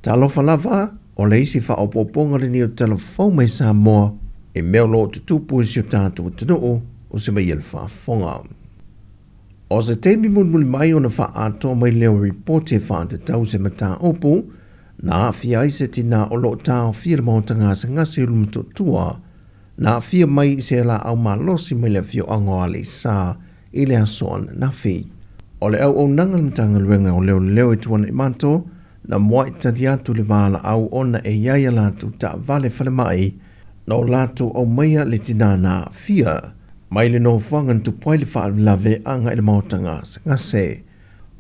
Talofa lava, o le isi faaopoopoga lenei o Tala Fou mai Samoa i mea o lo o tutupu i si o tatou atunuu o se mai le faafofoga. O se taimi mulimuli mai ona faaatoa mai lea o ripoti e faatatau se mataupu na aafia ai se tinā o lo o taofia le maota gasegase i Ulumotootua na aafia mai i se laau malosi mai le afioaga o Aleisa i le aso ananafi. O le auaunaga a le Matagaluega o Leoleo e Tuanai Mato na muai tali atu le valaau ona e i ai a latou taavale falemai na o latou aumaia le tinā na aafia mai le nofoaga na tupu ai le faalavelave agai i le maota gasegase.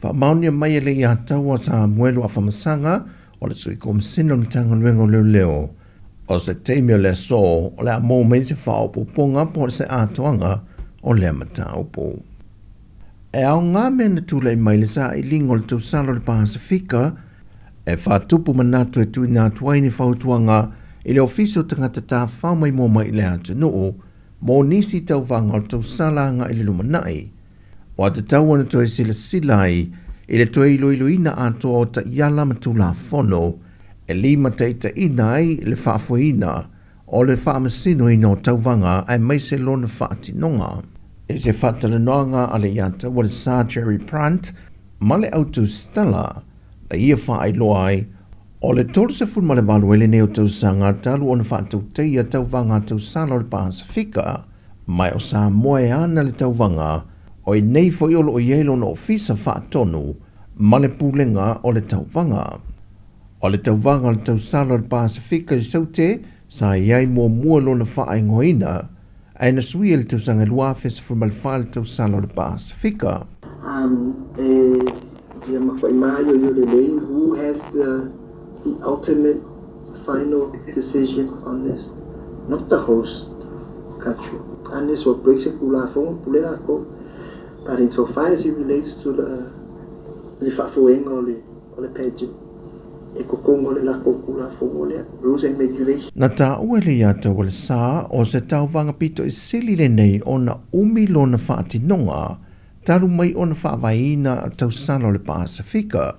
Faamaonia mai e le Iataua Samuelu Afamasaga o le Sui Komisina o le Matagaluega o Leoleo o se taimi o le aso o le a maua mai se faaopoopoga po o se atoaga o lea mataupu. E aoga mea na tulai mai le sailiga o le tausala o le Pasefika e faatupu manatu e tuuina atu ai ni fautuaga i le Ofisa o Tagata Tafafao Maimoa mai i le atunuu mo nisi tauvaga o le tausala agai i le lumanai. Ua tatau ona toe silasila ai i le toe iloiloina atoa o taiala ma Tulafono e limataitaiina ai le faafoeina o le faamasinoina o tauvaga aemaise lona faatinoga. I se faatalanoaga a le Iataua le Sa Jerry Prant ma le Autusitala na ia faailoa ai o le 38 ai lenei o tausaga talu ona faatautaia tauvaga tausala o le Pasefika mai o Samoa e ana le tauvaga o i nei foi o lo o i ai lona ofisa faatonu ma le pulega o le tauvaga. O le tauvaga o le tausala o le Pasefika i Saute sa i ai muamua lona faaigoaina ae na suia i le tausaga 2014 le tausala o le Pasefika. E ia mafuai yo lelei, who has the ultimate final decision on this? Not the host country. Unless what breaks it tulafono pule lakou. But insofar as it relates to the le faafoega o le pageant, e kokogo le lakou tulafono lea, rules and regulations. Na taua e le Iataua le Sa o se tauvaga pito i sili lenei ona umi lona faatinoga talu mai ona faavaeina tausala o le Pasefika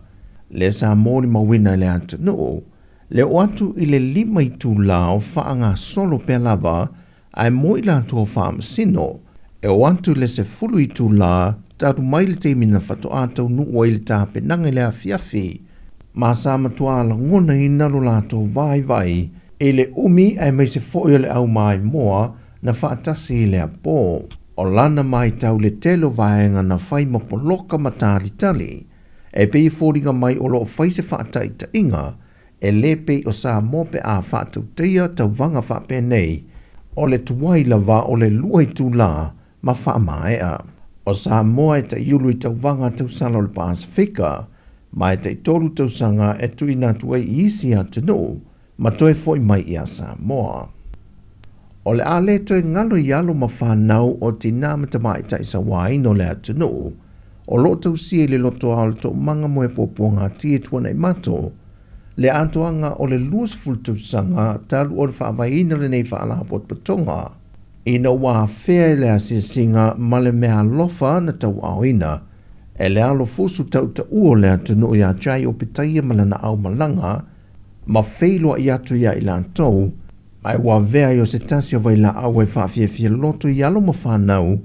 le sa molimauina i le atunuu le oo atu i le 5 itulā o faagasolo pea lava ae mo i latou o faamasino e oo atu i le 10 itulā talu mai le taimi na faatoa taunuu ai le tapenaga i le afiafi ma sa matua lagonaina lo latou vaivai i le umi aemaise foi o le aumaimoa na faatasi i le apo. O lana matau le tele o vaega na fai ma poloka ma talitali e pei e foliga mai o lo o fai se faataitaiga e lē pei o Samoa pe a faatautaia tauvaga faapenei o le tuai lava o le 2 itulā ma faamaea. O Samoa e taiulu i tauvaga tausala o le Pasefika ma e tai-3 tausaga e tuuina atu ai i isi atunuu ma toe fo'i mai ia Samoa. O le a le toe galo i alo ma fanau o tinā ma tamaitai sauaina o le atunuu o lo o tausia i le lotoa o le toomaga mo e puapuagatia e Tuanai Mato le atoaga o le 20 tausaga talu o le faavaeina lenei faalapotopotoga ina ua afea i le asiasiga ma le meaalofa na tauaaoina e le alo fusu tautaua o le atunuu iā Jai Opetaia ma lana aumalaga ma feiloai atu iā i latou ae ua avea ai o se tasi o vailaau e faafiafia loto i alo ma fanau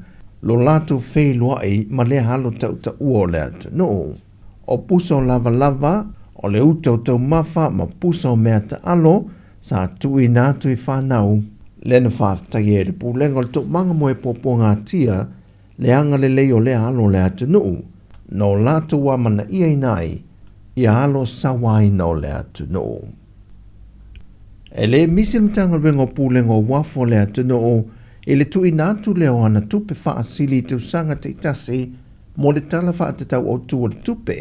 lo latou feiloai ma lea alo tautaua o le atunuu. O pusa o lavalava, o le uta o taumafa ma pusa o mea taalo sa tuuina atu i fanau lea na faafetaia e le pulega o le toomaga mo e puapuagatia le agalelei o lea alo o le atunuu na o latou amanaiaina ai ia alo sauaina o le atunuu. E lē misi le Matagaluega o Pulega o Uafu o le atunuu i le tuuina atu lea o ana tupe faasili i tausaga taitasi mo le Tala Faatatau Autu o le Tupe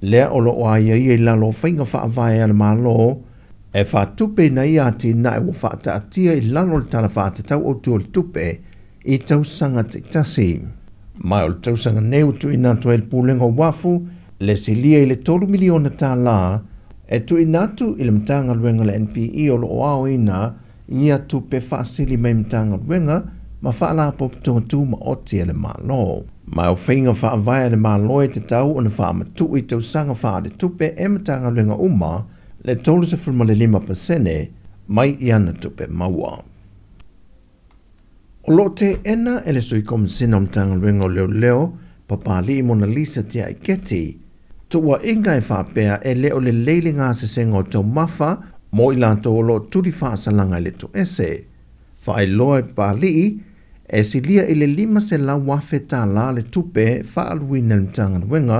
lea o lo o aiaia i lalo o faiga faavae a le Malo e faatupeina ai atinae ua faataatia i lalo o le Tala Faatatau Autu o le Tupe i tausaga taitasi. Ma o le tausaga nei ua tuuina atu ai le Pulega o Uafu le silia i le $3 miliona tālā e tuuina atu i le Matagaluega le NPE o lo o aoina ia tupe faasili mai Matagaluega ma faalapotopotoga tumaoti a le Malo. Ma o faiga faavae a le Malo e tatau ona faamatu'u i tausaga faaletupe e Matagaluega uma le 35% mai i ana tupe maua. O loo teena e le Sui Komisina o Matagaluega o Leoleo, Papali'i Monalisa Tiaiketi, tuuaiga e faapea e le o lelei le gasesega o taumafa mo i latou o loo tuli faasalaga i le toese. Faailoa e Papali'i, e silia i le $500,000 tālā le tupe faaaluina e le Matagaluega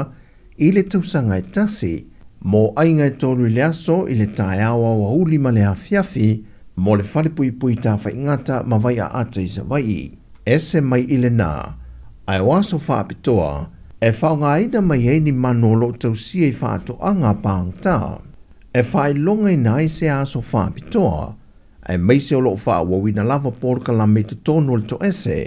i le tausaga e tasi, mo aiga e 3 i le aso i le taeao aoauli ma le afiafi mo le falepuipui tafaigata ma Vaiaata i Savaii. Ese mai i lenā, ae o aso faapitoa, e faaaogaina mai ai ni manu o loo tausia i faatoaga pagata, e faailogaina ai se aso faapitoa, aemaise o loo faaauauina lava polokalame i totonu o le toese,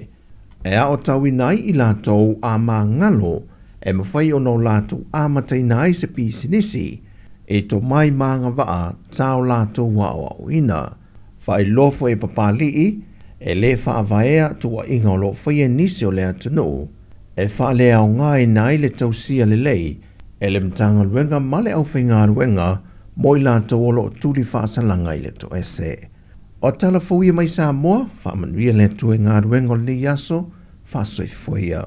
e aotauina ai i latou a magalo e mafai ona o latou amataina ai se pisinisi e tomai ma agavaa sa o latou aoaoina. Faailoa foi e Papali'i, e lē faavaea tuuaiga o loo faia nisi o le atunuu, e faaleaogaina ai le tausia lelei e le Matagaluega ma le aufaigaluega mo i latou o loo tuli faasalaga i le toese. O tala fou ia mai Samoa, faamanuia le Atua i galuega o lenei aso, faasoifua ia.